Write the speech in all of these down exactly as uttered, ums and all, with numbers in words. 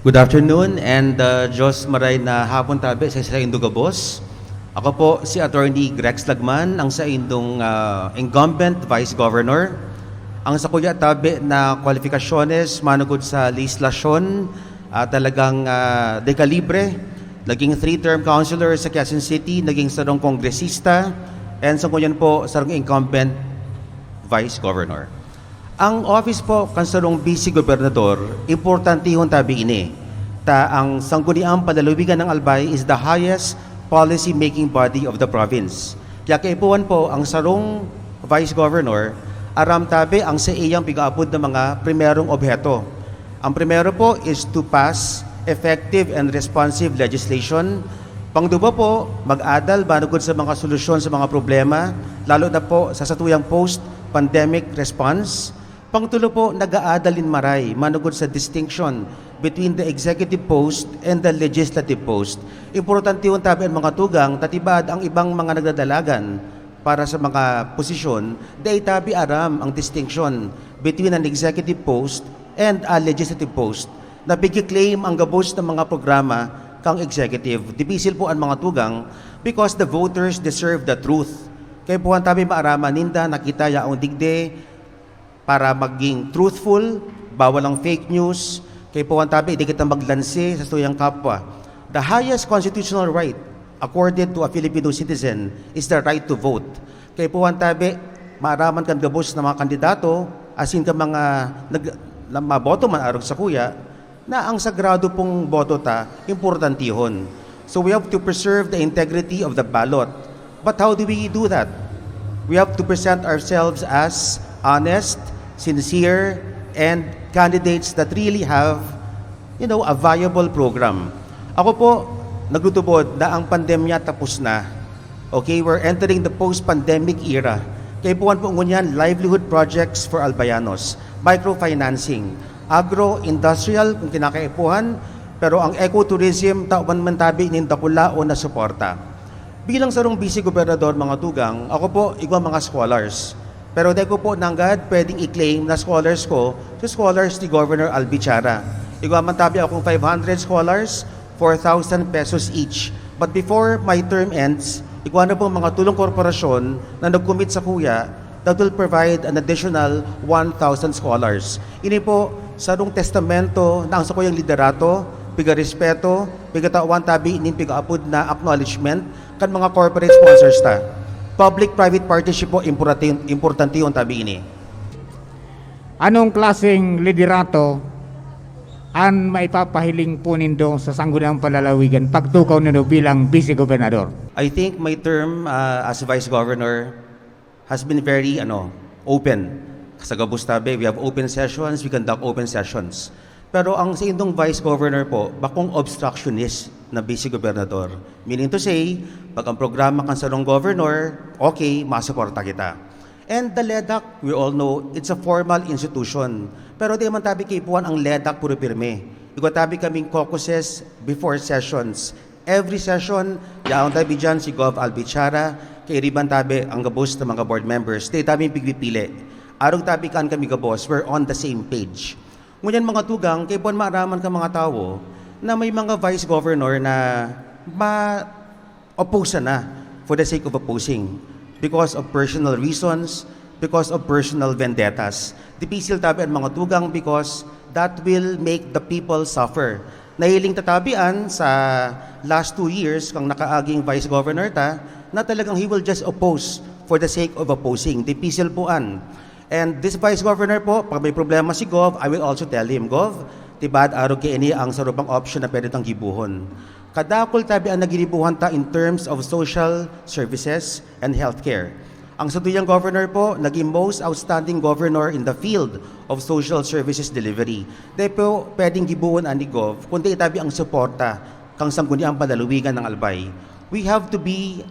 Good afternoon and uh, Diyos maray na hapon tabi sa saindong gabos. Ako po si Attorney Grex Lagman, ang saindong uh, incumbent Vice Governor. Ang sakuya tabi na kwalifikasyones manugod sa lehislasyon, uh, talagang uh, dekalibre. Naging three-term councilor sa Quezon City, naging sarong kongresista, and sa ngunyan po, sarong incumbent Vice Governor. Ang office po kan sarong vice gobernador, importantehon tabi ini, ta ang Sangguniang Panlalawigan ng Albay is the highest policy-making body of the province. Kaya kaipuhan po ang sarong vice governor, aram tabi ang sa iyang pigaapod na mga primerong obheto. Ang primero po is to pass effective and responsive legislation. Pangduwa po, mag-adal manugod sa mga solusyon sa mga problema, lalo na po sa satuyang post-pandemic response. Pangtulo po, nag-aadal nin maray manugod sa distinction between the executive post and the legislative post. Importantehon tabi an mga tugang, ta tibaad ang ibang mga nagdadalagan para sa mga posisyon, dai tabi aram ang distinction between an executive post and a legislative post. Napigki-claim ang gabos na mga programa kang executive. Dipisil po an mga tugang because the voters deserve the truth. Kaipuhan tabi maaraman ninda na kita yaon digdi para maging truthful, bawal ang fake news. Kaipuhan tabi, di kita maglanse sa tuyang kapwa. The highest constitutional right accorded to a Filipino citizen is the right to vote. Kaipuhan tabi, maaraman kan gabos na mga kandidato, asin kan mga nag, na maboto man arog sakuya, na ang sagrado pong boto ta, importantihon. So we have to preserve the integrity of the ballot. But how do we do that? We have to present ourselves as honest, sincere, and candidates that really have, you know, a viable program. Ako po, naglutubod na ang pandemya tapos na. Okay, we're entering the post-pandemic era. Kaipuhan po ngunyan livelihood projects for Albayanos, microfinancing, agro-industrial kung kinakaipuhan, pero ang ecotourism, tawan man tabi nin dakulaon na suporta. Bilang sarong vice gobernador, mga tugang, ako po, igwa mga scholars. Pero dai ko po nanggad pwedeng i-claim na scholars ko sa scholars ni Governor Albi Chara. Igwa man tabi akong five hundred scholars, four thousand pesos each. But before my term ends, igwa na pong mga tulong korporasyon na nag-commit sakuya that will provide an additional one thousand scholars. Ini po, sarong testamento na ang sakuyang liderato, pigarespeto, pigatawan tabi nin pigaapod na acknowledgement kan mga corporate sponsors ta. Public-private partnership po, importante, importante yun tabi ini. Anong klaseng liderato an maipapahiling po nindo sa Sangguniang Panlalawigan pagtukaw nindo bilang Vice Gobernador? I think my term uh, as Vice Governor has been very ano, open. Sa gabos tabi, we have open sessions, we conduct open sessions. Pero ang sa indong Vice Governor po, bakong obstructionist na Vice Gobernador. Meaning to say, pag ang programa kan sarong governor, okay, masuporta kita. And the LEDAC, we all know, it's a formal institution. Pero di man tabi kaipuhan ang LEDAC puro pirmi. Igwa tabi kaming caucuses before sessions. Every session, yaon tabi dyan si Gov Albi Chara, kairiban tabi ang gabos na mga board members. Di tabi pigpipili. Arog tabi kaan kami gabos, we're on the same page. Ngunyan mga tugang, kaipuhan maaraman ka mga tawo na may mga vice governor na ma oppose na for the sake of opposing because of personal reasons, because of personal vendettas. Dipisil tabi ang mga tugang because that will make the people suffer. Nahiling tatabian sa last two years kang nakaaging vice governor ta na talagang he will just oppose for the sake of opposing. Dipisil po an. And this vice governor po, pag may problema si Gov, I will also tell him, Gov, tibad arog kaini ang sarupang option na pwede tang gibuhon. Kadakul tabi ang naginibuhan ta in terms of social services and healthcare. Ang satuyang governor po, naging most outstanding governor in the field of social services delivery. Dai po pwedeng gibuhon ani Gov, kundi itabi ang suporta kang Sangguniang Panlalawigan ng Albay. We have to be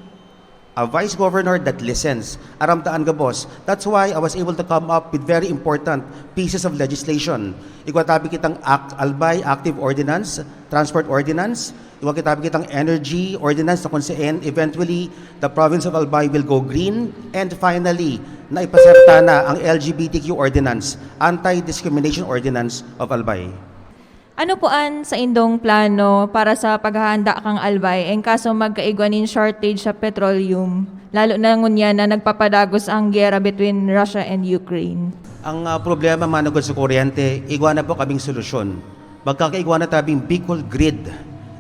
a vice governor that listens. Aram ta an gabos. That's why I was able to come up with very important pieces of legislation. Igwa tabi kitang Act, Albay Active Ordinance, Transport Ordinance. Igwa tabi kitang Energy Ordinance na kung saan eventually the province of Albay will go green. And finally, naipasarta na ang L G B T Q Ordinance, Anti-Discrimination Ordinance of Albay. Ano po an saindong plano para sa paghahanda kan Albay en kaso magkaigwa nin shortage sa petroleum, lalo na ngunyan na nagpapadagos ang giyera between Russia and Ukraine? Ang ah, problema manugod sa kuryente, igwa na po kaming solusyon. Magkakaigwa na tabing Bicol Grid.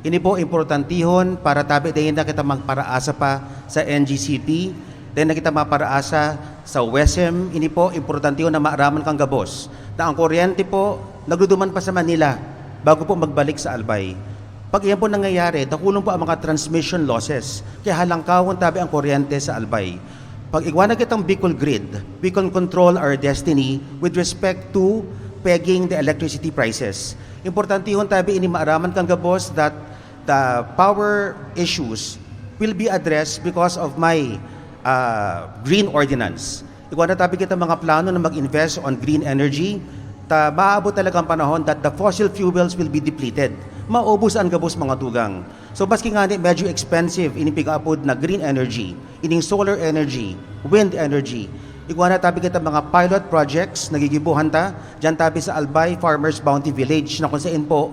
Ini po importantihon para tabi dahil na kita magparaasa pa sa N G C P, dahil na kita maparaasa sa WESM. Ini po importantihon na maaraman kang gabos na ang kuryente po nagduduman pa sa Manila bago po magbalik sa Albay. Pag iyan po nangyayari, dakulon po ang mga transmission losses, kaya halangkawon tabi ang kuryente sa Albay. Pag igwa na kitang Bicol Grid, we can control our destiny with respect to pegging the electricity prices. Importantihon tabi ini maaraman kang gabos that the power issues will be addressed because of my uh, green ordinance. Igwa na tabi kita mga plano na mag-invest on green energy. Ta maabot talaga ang panahon that the fossil fuels will be depleted. Maubos ang gabos mga tugang. So maski nga ni medyo expensive ini pigaapod na green energy, ining solar energy, wind energy. Igwa na tabi kita mga pilot projects nagigibuhan ta diyan tabi sa Albay Farmers Bounty Village na kung saan po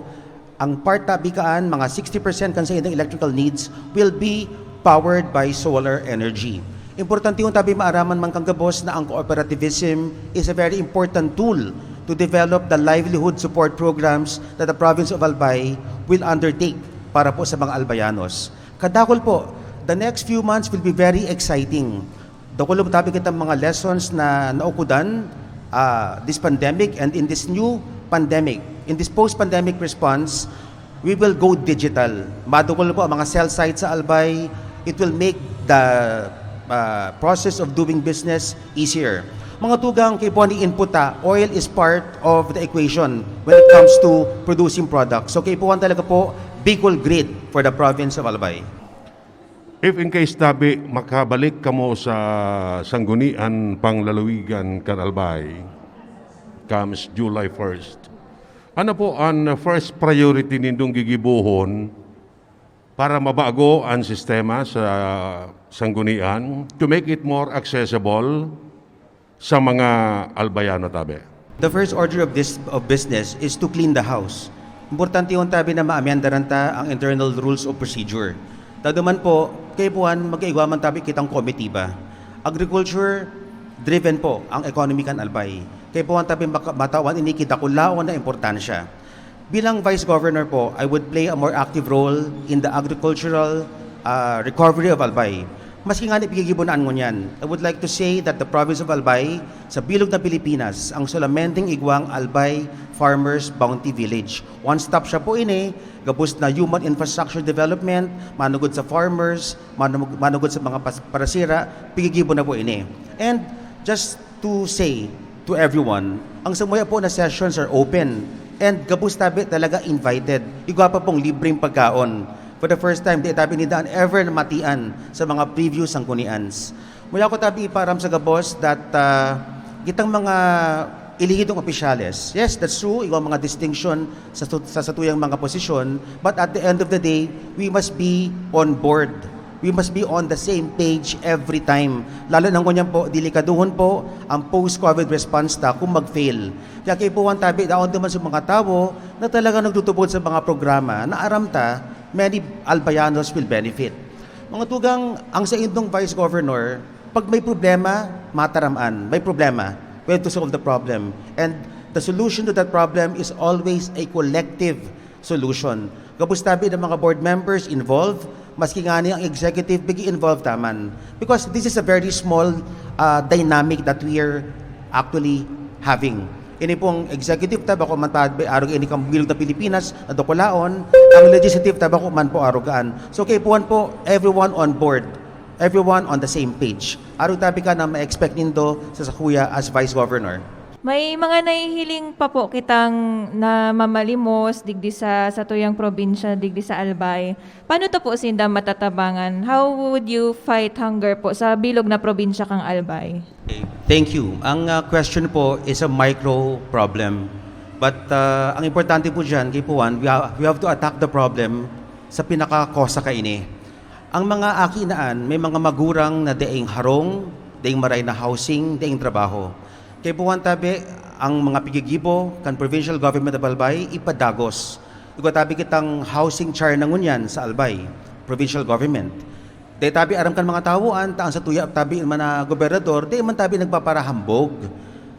ang part tabi kaan, mga sixty percent kan sa ilang electrical needs will be powered by solar energy. Importante yung tabi maaraman man kang gabos na ang cooperativism is a very important tool to develop the livelihood support programs that the province of Albay will undertake para po sa mga Albayanos. Kadakol po, the next few months will be very exciting. Dakulom tabi kitang mga lessons na naukudan uh, this pandemic and in this new pandemic, in this post-pandemic response, we will go digital. Madukol po ang mga cell sites sa Albay. It will make the uh, process of doing business easier. Mga tugang kay po ni input ta, oil is part of the equation when it comes to producing products. So kay po talaga po, Bicol Grid for the province of Albay. If in case tabi makabalik kamo sa Sanggunian Panglalawigan kan Albay comes July first, ano po ang first priority nindong gigibohon para mabago ang sistema sa Sanggunian to make it more accessible sa mga Albayano tabi? The first order of this of business is to clean the house. Importante yung tabi na maamyandaran ta ang internal rules of procedure. Tado man po, kay buwan, magkaigwa man tabi kitang komitiba. Agriculture driven po ang ekonomi kan Albay. Kay buwan tabi matawan ini kita kulaon na importansya. Bilang Vice Governor po, I would play a more active role in the agricultural uh, recovery of Albay. Maski nga ni pigigibunaan ngunyan, I would like to say that the province of Albay, sa bilog na Pilipinas, ang solamenteng igwang Albay Farmers Bounty Village. One-stop siya po ini, gabos na human infrastructure development, manugod sa farmers, manugod sa mga parasira, pigigibo na po ini. And just to say to everyone, ang samuya po na sessions are open and gabos tabi talaga invited. Igwa pa pong libreng pagkaon. For the first time, di tabi ni daan ever na matian sa mga previous ang kunians. Mula ko tabi iparam sa gabos that uh, kitang mga ilihidong opisyales. Yes, that's true. Igwa mga distinction sa, sa satuyang mga posisyon. But at the end of the day, we must be on board. We must be on the same page every time. Lalo na ngunyan po, delikaduhon po ang post-COVID response ta kung mag-fail. Kaya kaipuhan tabi, daon naman sa mga tawo na talaga nagtutubod sa mga programa na aram ta, many Albayanos will benefit. Mga tugang, ang sa indong Vice Governor, pag may problema, mataraman. May problema. We have to solve the problem. And the solution to that problem is always a collective solution. Gabos tabi ng mga board members involved, maski nga ni ang executive bigi involved taman. Because this is a very small uh, dynamic that we are actually having. Ini pong executive ta, bako man pa arog ini kang bilog na Pilipinas na dokolaon, ang legislative ta, bako man po arogaan. So kay puwan po, everyone on board, everyone on the same page. Arog tabi ka na ma-expect nindo sa sakuya as Vice Governor. May mga nahihiling pa po kitang namamalimos digdi sa satuyang probinsya, digdi sa Albay. Paano to po sinda matatabangan? How would you fight hunger po sa bilog na probinsya kang Albay? Thank you. Ang uh, question po is a micro problem. But uh, ang importante po dyan, kay Puan, we, ha- we have to attack the problem sa pinakakosa kaini. Ang mga aki naan, may mga magurang na daing harong, daing maray na housing, daing trabaho. Kay Puan tabi, ang mga pigigibo kan Provincial Government of Albay ipadagos. Igwa tabi kitang housing charter na ngunyan sa Albay Provincial Government. Dai tabi aram kan mga tawoan, ta ang satuya tabi man na gobernador, dai man tabi nagpaparahambog.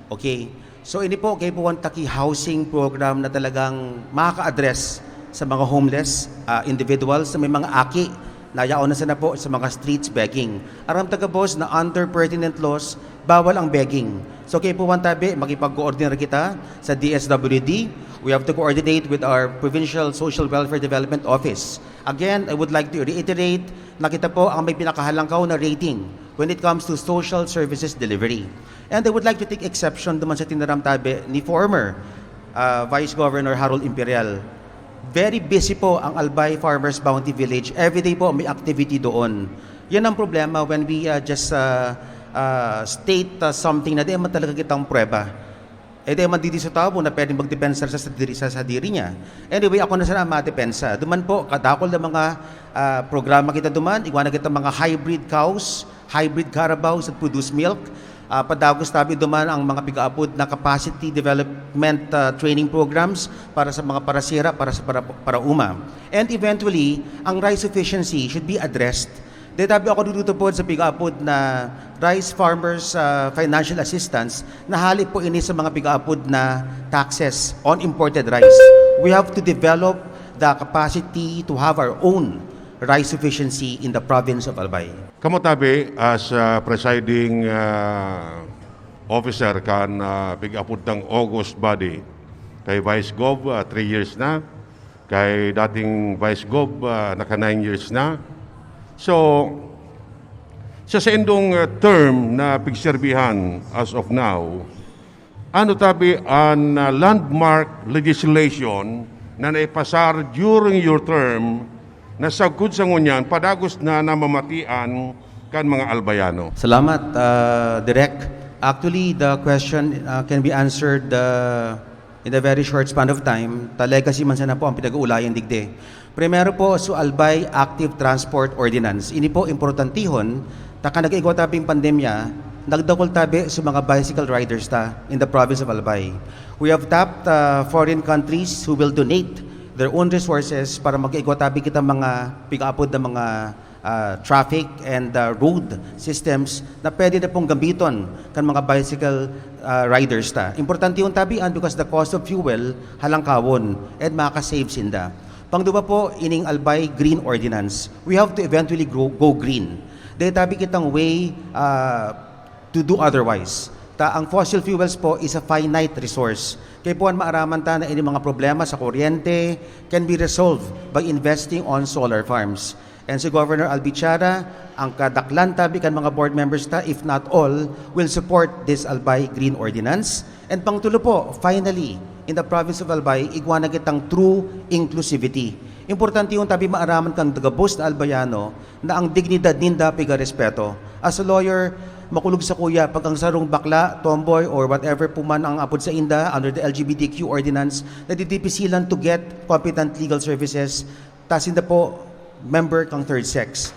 Okay. So, ini po, kaipuhan taki housing program na talagang makaka-address sa mga homeless, ah, individuals na may mga aki na yaon na sana po sa mga streets begging. Aram ta gabos na under pertinent laws, bawal ang begging. So, kaipuhan tabi, makipag-coordinate kita sa D S W D. We have to coordinate with our Provincial Social Welfare Development Office. Again, I would like to reiterate na kita po ang may pinakahalangkaw na rating when it comes to social services delivery. And I would like to take exception duman sa tinaram tabi ni former, ah, Vice Governor Harold Imperial. Very busy po ang Albay Farmers Bounty Village. Everyday po may activity doon. Yan ang problema when we, ah, just, ah, ah, state, ah, something na di man talaga kitang prueba. Eh, di man didi sa tabo na pwedeng magdepensa sa sadiri, sa sadiri niya. Anyway, ako na sana ang madepensa. Duman po, kadakol na mga, ah, programa kita duman. Igwa na kita mga hybrid cows, hybrid carabaos that produce milk. Ah, padagos tabi duman ang mga pigaapod na capacity development, ah, training programs para sa mga parasira, para sa para, para uma. And eventually, ang rice efficiency should be addressed. Dai tabi ako nagtutupod sa pigaapod na rice farmers, ah, financial assistance na hali po ini sa mga pigaapod na taxes on imported rice. We have to develop the capacity to have our own rice sufficiency in the province of Albay. Kamo tabi, as, ah, presiding, ah, officer kan, ah, pigaapod tang August body, kay Vice Gov, ah, three years na, kay dating Vice Gov, ah, naka nine years na. So, sa saindong, ah, term na pigserbihan as of now, ano tabi an, ah, landmark legislation na naipasar during your term na sagkod sa ngunyan padagos na namamatian kan mga Albayano? Salamat, ah, Direk. Actually, the question, ah, can be answered, ah, in a very short span of time. Ta legacy man sana po ang pinag-uulayan digdi. Primero po, so Albay Active Transport Ordinance. Ini po importantihon, ta kan nag-igwa tabing pandemya, nagdakul tabi sa mga bicycle riders ta in the province of Albay. We have tapped, ah, foreign countries who will donate their own resources para mag-igwa tabi kita mga pigaapod na mga, ah, traffic and, ah, road systems na pwede na pong gamiton kan mga bicycle, ah, riders ta. Importante yung tabian because the cost of fuel halangkawon and makaka-save sinda. Pangduwa po, ining Albay Green Ordinance. We have to eventually grow, go green. Dahil tabi kitang way, ah, to do otherwise. Ta ang fossil fuels po is a finite resource. Kaya po ang maaraman ta na ini mga problema sa kuryente can be resolved by investing on solar farms. And si Governor Albichara, ang kadaklan tabi kan mga board members ta, if not all, will support this Albay Green Ordinance. And pangtulo po, finally, in the province of Albay, igwa na kitang true inclusivity. Importante yung tabi maaraman kang gabos na Albayano na ang dignidad ninda pigarespeto. As a lawyer, makulog sa kuya pag ang sarong bakla, tomboy, or whatever po man ang apod sa inda under the L G B T Q ordinance, nadidipisilan to get competent legal services, ta sinda po member kang third sex.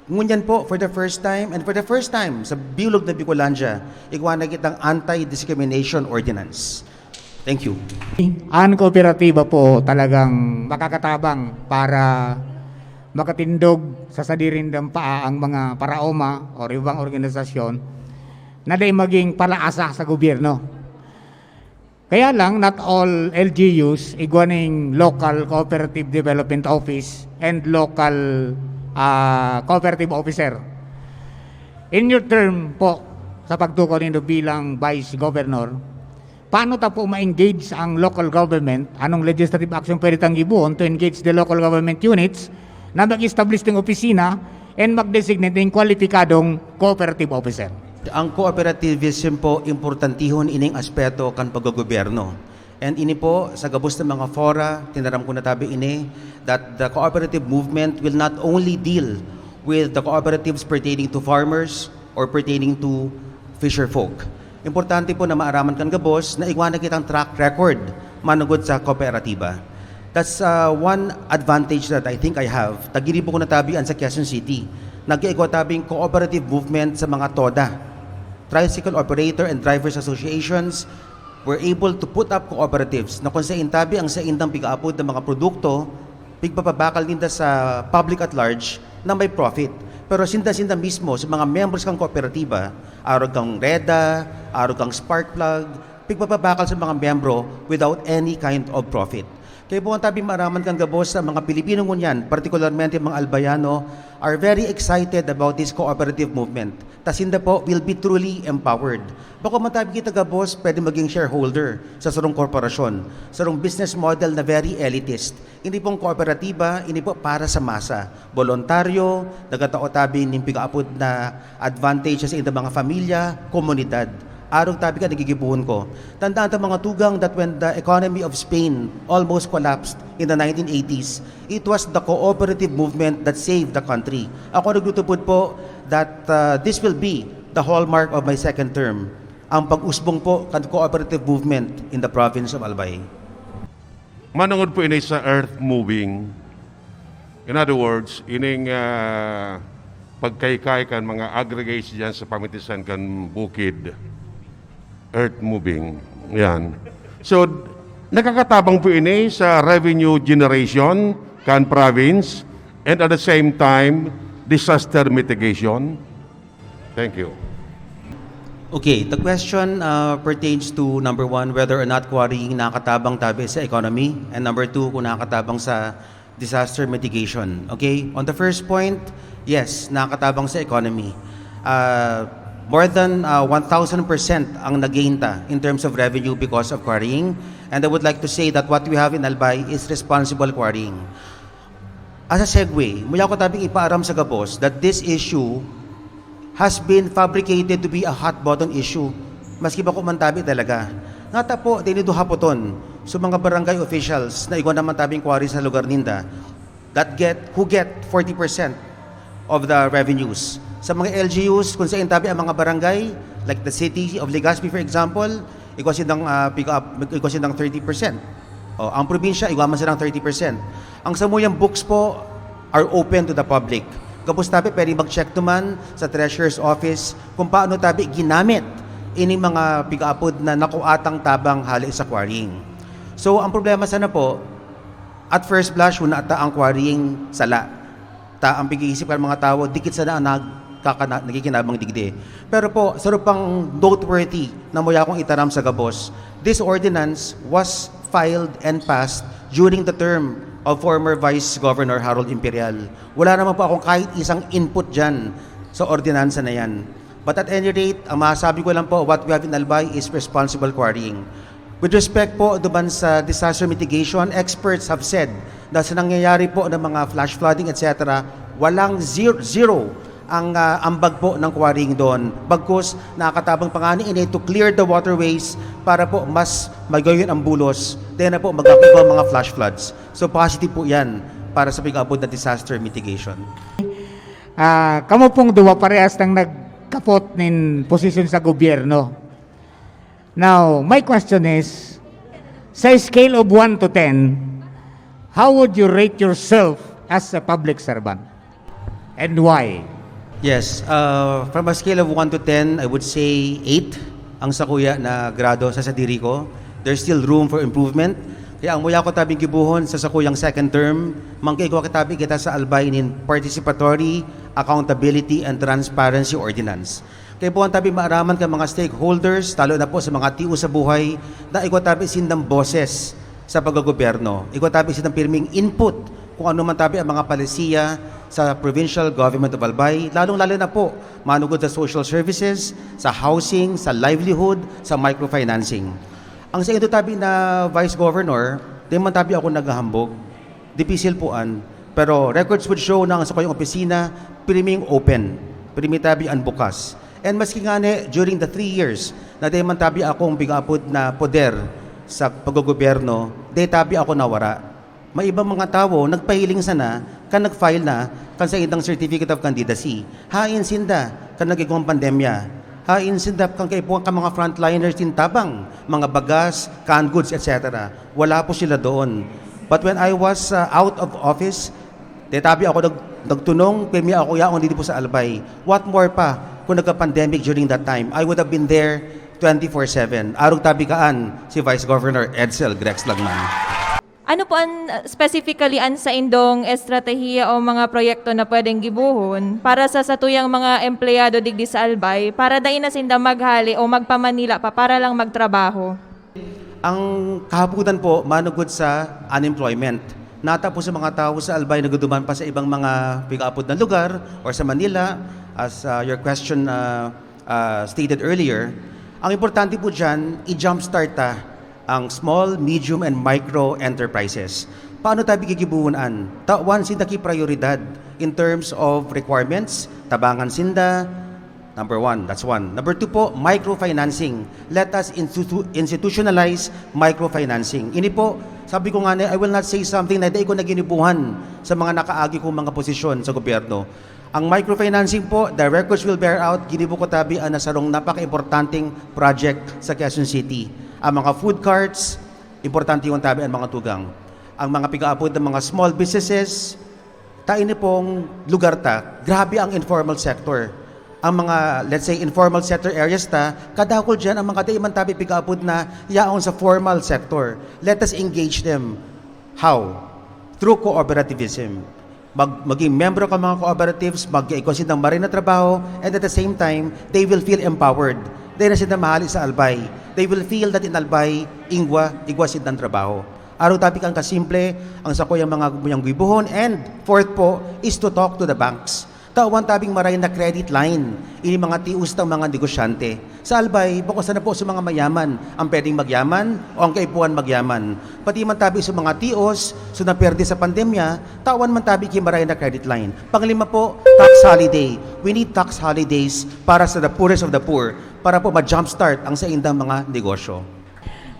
Ngunyan po, for the first time, and for the first time sa bilog na Bicolandia, igwa na kitang anti-discrimination ordinance. Thank you. Ang kooperatiba po talagang makakatabang para makatindog sa sadiring dampaa ang mga paraoma o ibang organisasyon na dai maging palaasa sa gobyerno. Kaya lang, not all L G Us igwa ning local cooperative development office and local, ah, cooperative officer. In your term po, sa pagtukaw nindo bilang Vice Governor, paano ta po ma-engage ang local government? Anong legislative action pwede tang gibohon to engage the local government units na mag-establish ng opisina and mag-designate ng kwalipikadong cooperative officer? Ang cooperativism po, importantihon ining aspeto kan paggogobyerno. And ini po, sa gabos na mga fora, tinaram ko na tabi ini, that the cooperative movement will not only deal with the cooperatives pertaining to farmers or pertaining to fisher folk. Importante po na maaraman kan gabos na igwa na kitang track record manugod sa kooperatiba. That's, uh, one advantage that I think I have. Tagiribo ko natabi an sa Quezon City. Nag-igwa tabing cooperative movement sa mga TODA, Tricycle Operator and Drivers Associations, We're able to put up cooperatives na kung sain tabi ang saindang pigaapod na mga produkto, pigpapabakal ninda sa public at large na may profit. Pero sinda-sinda mismo sa mga members kan kooperatiba, arog kang REDA, arog kang Spark Plug, pigpapabakal sa mga miyembro without any kind of profit. Kaya po ang tabi maaraman kan gabos sa mga Pilipino ngunyan, partikularmente mga Albayano, are very excited about this cooperative movement. Ta sinda po will be truly empowered. Bako man tabi kita gabos pwede maging shareholder sa sarong korporasyon, sarong business model na very elitist. Ini pong kooperatiba, ini po para sa masa. Bolontaryo, nagkatao tabi nin pigaapod na advantages sa indang mga pamilya, komunidad. Arog tabi ka nagigibuhon ko. Tandaan ta mga tugang that when the economy of Spain almost collapsed in the nineteen eighties, it was the cooperative movement that saved the country. Ako naglutupod po that uh, this will be the hallmark of my second term. Ang pag-usbong po kan cooperative movement in the province of Albay. Manungod po ini sa earth moving. In other words, ining ah, pagkaykay kan mga aggregates diyan sa pamitisan kan bukid. Earth moving. Yan. So, nakakatabang po ini sa revenue generation kan province and at the same time, disaster mitigation. Thank you. Okay, the question uh, pertains to number one, whether or not quarrying nakakatabang tabi sa economy, and number two, kung nakakatabang sa disaster mitigation. Okay, on the first point, yes, nakakatabang sa economy. Uh, more than uh, one thousand percent ang nag-gain ta in terms of revenue because of quarrying. And I would like to say that what we have in Albay is responsible quarrying. As a segue, muya ko tabing ipaaram sa gabos that this issue has been fabricated to be a hot button issue, maski bako man tabi talaga. Ngata po, dinido hapoton sa mga barangay officials na igwa naman tabing quarry sa lugar ninda that get, who get forty percent of the revenues. Sa mga L G Us, kung saan tabi ang mga barangay, like the city of Legazpi for example, igwa sindang, uh, pick up, igwa sindang thirty percent. O, ang probinsya, igwa man silang thirty percent. Ang samuyang books po are open to the public. Gabos tabi, pwede mag-check naman sa Treasurer's Office kung paano tabi ginamit ini mga pigaapod na nakuatang tabang hali sa quarrying. So, ang problema sana po, at first blush, wala ta ang quarrying sala. Ta ang pag-iisip kan mga tawo, dikit sana ang nagkakana, nagikinabang digdi. Pero po, sa pang noteworthy na muya kong itaram sa gabos, this ordinance was filed and passed during the term of former Vice Governor Harold Imperial. Wala naman po akong kahit isang input dyan sa ordinansa na yan. But at any rate, ang masasabi ko lang po, what we have in Albay is responsible quarrying. With respect po duman sa disaster mitigation, experts have said na sa nangyayari po ng mga flash flooding, et cetera, walang zero, zero ang ah, ambag po ng quarrying doon. Bagkus, nakakatabang pa nga ni ini to clear the waterways para po mas magayon ang bulos. Then na po, magkakaroon mga flash floods. So positive po yan para sa pag-abot na disaster mitigation. Ah, kamo pong duwa parehas nang nagkapot nin posisyon sa gobyerno. Now, my question is, sa scale of one to ten, how would you rate yourself as a public servant? And why? Yes, uh, from a scale of one to ten, I would say eight ang sakuya na grado sa sadiri ko. There's still room for improvement. Kaya ang muya ko tabing gibuhon sa sakuyang second term, mangkaigwa kitabi kita sa Albay nin Participatory, Accountability, and Transparency Ordinance. Kaya po ang tabi maaraman kan mga stakeholders, talo na po sa mga tios sa buhay, na igwa tabi sindang boses sa paggogobyerno. Igwa tabi sindang pirming input kung ano man tabi ang mga palisiya sa Provincial Government of Albay, lalong-lalo na po manugod sa social services, sa housing, sa livelihood, sa microfinancing. Ang sa ito tabi na Vice Governor, di man tabi ako naghahambog. Dipisil po an, pero records would show na ang sakuyang opisina priming open, primi tabi an bukas. And maski nga ni, during the three years na di man tabi akong pigapod na poder sa paggogobyerno, di tabi ako nawara. May ibang mga tawo nagpahiling sana kan nag-file na kan sa indang Certificate of Candidacy. Hain sinda kan nag-igwang pandemya. Hain sinda kan kaipuhan kan mga frontliners din tabang, mga bagas, canned goods, et cetera. Wala po sila doon. But when I was uh, out of office, tetabi ako nag, nagtunong, pirmi ako yaon dito po sa Albay. What more pa kung nagka-pandemic during that time? I would have been there twenty-four seven. Arog tabi kaan si Vice Governor Edsel Grex Lagman. Ano po an specifically an saindong estratehiya o mga proyekto na pwedeng gibohon para sa satuyang mga empleyado digdi sa Albay para dai na sinda maghale o magpa-Manila pa para lang magtrabaho? Ang kahapotan po manugod sa unemployment. Nata po sa mga tawo sa Albay na guduman pa sa ibang mga pigaapod na lugar or sa Manila, as uh, your question uh, uh, stated earlier, ang importante po dyan, i-jumpstart ta ang small, medium, and micro enterprises. Paano tabi gigibuhon an? Tawan sinda ki prioridad in terms of requirements, tabangan sinda, number one, that's one. Number two po, microfinancing. Let us institu- institutionalize microfinancing. Ini po, sabi ko nga, I will not say something na dai ko na ginibuhan sa mga nakaagi kong mga posisyon sa gobyerno. Ang microfinancing po, the records will bear out, ginibo ko tabi an sarong napaka-importanteng project sa Quezon City. Ang mga food carts, importante yung tabi ang mga tugang. Ang mga pigaapod ng mga small businesses, ta ini pong lugar ta, grabe ang informal sector. Ang mga, let's say, informal sector areas ta, kadakol dyan ang mga dai man tabi pigaapod na yaon sa formal sector. Let us engage them. How? Through cooperativism. Mag, maging membro ka mga cooperatives, mag-igwa sindang maray na trabaho, and at the same time, they will feel empowered. Dai na sinda mahali sa Albay. They will feel that in Albay, ingwa, igwa sindang trabaho. Arog tabi kan kasimple, ang sakuyang mga guyang gibohon, and fourth po is to talk to the banks. Tawan tabing maray na credit line, ini mga tios tang mga negosyante. Sa Albay, bako sana po sa mga mayaman ang pwedeng magyaman o ang kaipuhan magyaman. Pati man tabi sa mga tios, so naperde sa pandemya, tawan man tabi ki maray na credit line. Panglima po, tax holiday. We need tax holidays para sa the poorest of the poor, para po ma-jumpstart ang saindang mga negosyo.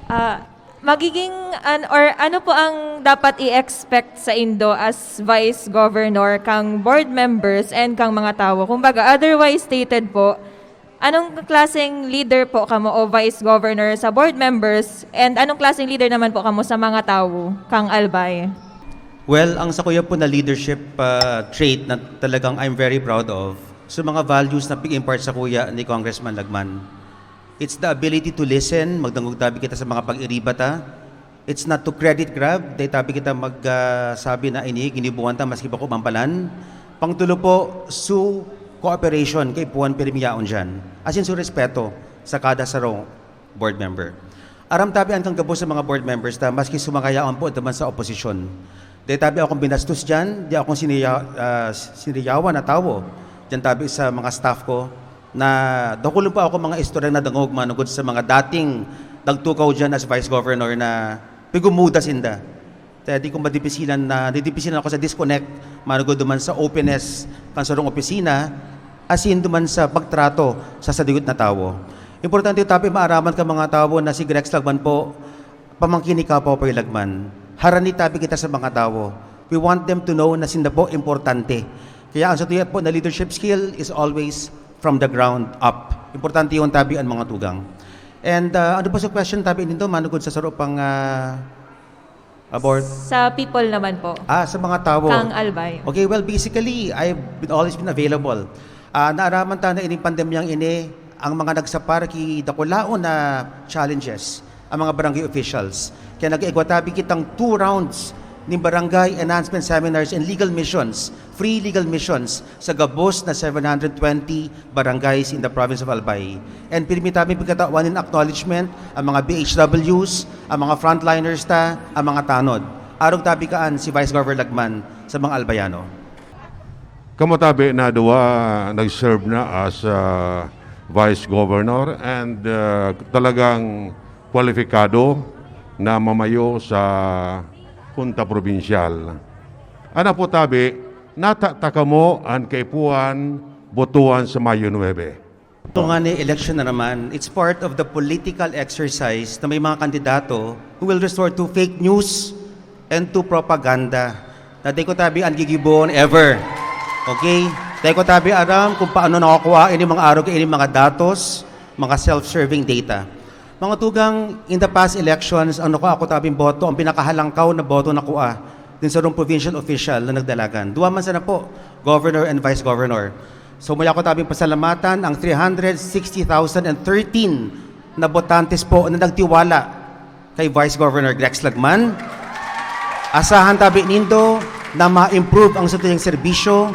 Ah, magiging an or ano po ang dapat i-expect sa indo as vice governor kang board members and kang mga tawo? Kumbaga, otherwise stated po, anong klaseng leader po kamo o vice governor sa board members and anong klaseng leader naman po kamo sa mga tawo kang Albay? Well, ang sakuya po na leadership uh, trait na talagang I'm very proud of, so mga values na pig-impart sakuya ni Congressman Lagman. It's the ability to listen, magdangog tabi kita sa mga pag-iriba ta. It's not to credit grab, dai tabi kita magsabi na ini ginibuhan ta maski bako man palan. Pangtulo po, su cooperation kay puwan pirmi yaon diyan. As in, su respeto sa kada sarong board member. Aram tabi an kang gabos sa mga board members ta maski su mga yaon po duman sa oposisyon. Dai tabi akong binastos diyan, di akong siniya, ah, siniyawan na tawo diyan tabi sa mga staff ko. Na dakulon pa ako mga istoryang nadangog manugod sa mga dating nagtukaw diyan as Vice Governor na pigumuda sinda. Kaya di ko madipisilan na, didipisilan ako sa disconnect manugod duman sa openness kan sarong opisina asin duman sa pagtrato sa sadigot na tawo. Importante tabi maaraman ka mga tawo na si Grex Lagman po pamangkin ni Kapaw Pay Lagman. Harani tabi kita sa mga tawo. We want them to know na sinda po importante. Kaya ang satuya po na leadership skill is always from the ground up. Importante yung tabi ang mga tugang. And uh, ano po sa question tabi nito? Manugod sa saro pang uh, abort? Sa people naman po. Ah, sa mga tawo. Kang Albay. Okay, well, basically, I've been, always been available. Uh, naaraman ta na ining pandemyang ini, ang mga nagsapar ki dakulaon na challenges ang mga barangay officials. Kaya nag-igwa tabi kitang two rounds nin barangay enhancement seminars and legal missions, free legal missions sa gabos na seven hundred twenty barangays in the province of Albay. And pirmi tabi pagkatawan nin acknowledgement ang mga B H Ws, ang mga frontliners ta, ang mga tanod. Arog tabi kaan si Vice Governor Lagman sa mga Albayano. Kamo tabi na duwa nag-serve na as uh, Vice Governor and uh, talagang kwalipikado na mamayo sa Junta Probinsyal. Ana po tabi, nata ta kamo an kaipuhan botohan sa Mayo nuebe. Ito nga ni election na naman, it's part of the political exercise na may mga kandidato who will resort to fake news and to propaganda na di ko tabi ang gigibohon ever. Okay? Di ko tabi aram kung paano nakukuha ini mga arog, ini mga datos, mga self-serving data. Mga tugang, in the past elections, ang nakuha ko tabing boto, ang pinakahalangkaw na boto nakuha din sa provincial official na nagdalagan. Duwa man sana po, governor and vice governor. So, maya ko tabing pasalamatan ang three hundred sixty thousand and thirteen na botantes po na nagtiwala kay Vice Governor Grex Lagman. Asahan tabi nindo na ma-improve ang satuyang serbisyo.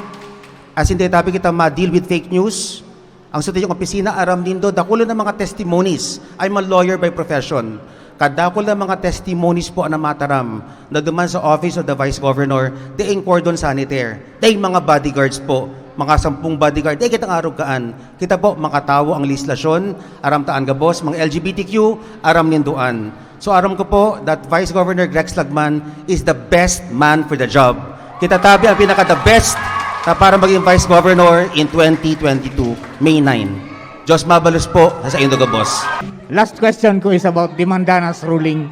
Asin dai tabi kita ma-deal with fake news. Ang satuyang opisina, aram nindo, dakul na mga testimonies. I'm a lawyer by profession. Kadakul na mga testimonies po na mataram na duman sa Office of the Vice Governor, daing cordon sanitaire, daing mga bodyguards po, mga sampung bodyguard, dai kitang arog kaan. Kita po, makatawo ang lehislasyon, aram ta an gabos, mga L G B T Q, aram nindoan. So aram ko po that Vice Governor Grex Lagman is the best man for the job. Kita tabi ang pinaka-the best na para maging Vice Governor in twenty twenty-two, May nine. Diyos mabalos po sa saindo gabos. Last question ko is about the Mandanas ruling.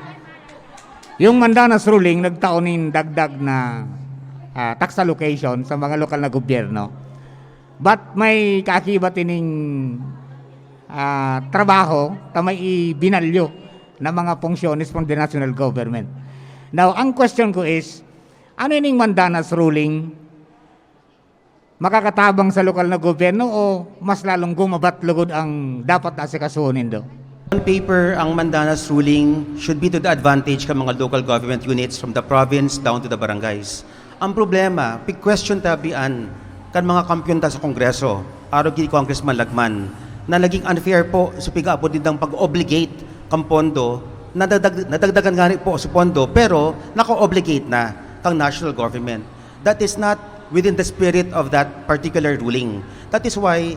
Yung Mandanas ruling nagtao nin dagdag na ah, tax allocation sa mga lokal na gobyerno. But may kaakibat ining ah, trabaho ta may ibinalyo na mga funciones from the national government. Now, ang question ko is, ano ining Mandanas ruling? Makakatabang sa lokal na gobyerno o mas lalong gumabat lugod ang dapat asikasuhon nindo? On paper, ang Mandanas ruling should be to the advantage kan mga local government units from the province down to the barangays. Ang problema, pig-question tabi an kan mga kampiyon ta sa Kongreso, arog ki Congressman Lagman, na naging unfair po sa pig-aapod nindang pag-obligate kan pondo, nadagdag, nadagdagan ngani po sa pondo, pero naka-obligate na kang national government. That is not within the spirit of that particular ruling. That is why,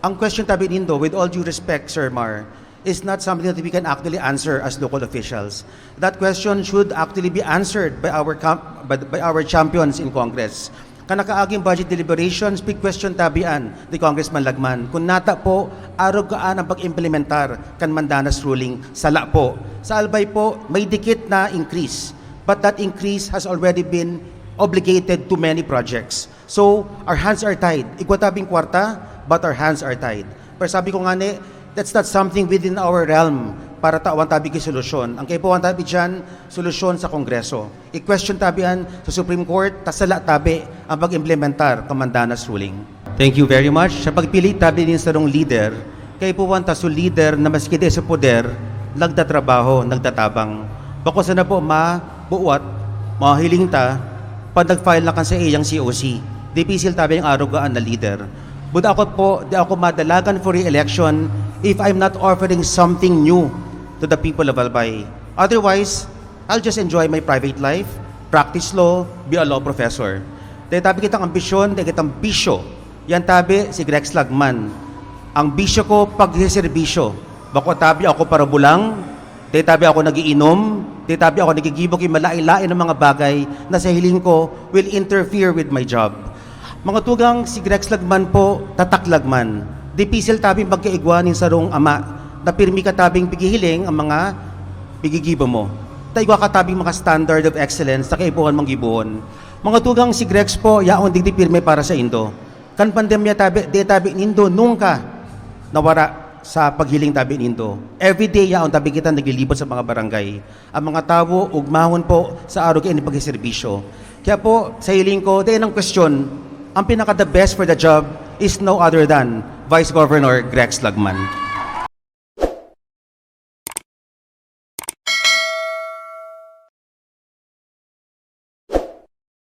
ang question tabi nindo, with all due respect, Sir Mar, is not something that we can actually answer as local officials. That question should actually be answered by our com- by, by our champions in Congress. Kan nakaaging budget deliberations, pig-question tabi an ni Congressman Lagman kung nata po arog kaan ang pag-implementar kan Mandanas ruling. Sala po. Sa Albay po, may dikit na increase, but that increase has already been obligated to many projects. So, our hands are tied. Igwa tabing kwarta, but our hands are tied. Pero sabi ko ngani, that's not something within our realm para tawan tabi ki solusyon. Ang kaipuhan tabi diyan, solusyon sa Kongreso. I-question tabi an sa Supreme Court, ta sala tabi ang pag-implementar kan Mandanas ruling. Thank you very much. Sa pagpili tabi nin sarong leader, kaipuhan ta so leader na maski dai sa poder, nagtatrabaho, nagtatabang. Bako sana po mabuwat, mahiling ta, pag nag-file na kan sa iyang C O C. Dipisil tabi ang arugaan na leader. But ako po, di ako madalagan for re-election if I'm not offering something new to the people of Albay. Otherwise, I'll just enjoy my private life, practice law, be a law professor. Dahil tabi kitang ambisyon, dahil kitang bisyo. Yan tabi si Grex Lagman. Ang bisyo ko, paghiserbisyo. Bako tabi ako para bulang, dahil tabi ako nagiinom, dahil tabi ako nagigibo ki malain-lain na mga bagay na sa hiling ko will interfere with my job. Mga tugang, si Grex Lagman po, tatak Lagman. Dipisil tabi magkaigwa nin sarong ama na pirmi ka tabing pigihiling ang mga pigigibo mo. Ta igwa ka tabing mga standard of excellence sa kaipuhan mong gibohon. Mga tugang, si Grex po, yaon digdi pirmi para sa indo. Kan pandemya tabi, di tabi nindo nungka nawara sa paghiling tabi nindo. Every day yaon tabi kita naglilibot sa mga barangay. Ang mga tawo, ugmahon po sa arog kaini pagserbisyo. Kaya po, sa hiling ko, di nang question, ang pinaka the best for the job is no other than Vice Governor Grex Lagman.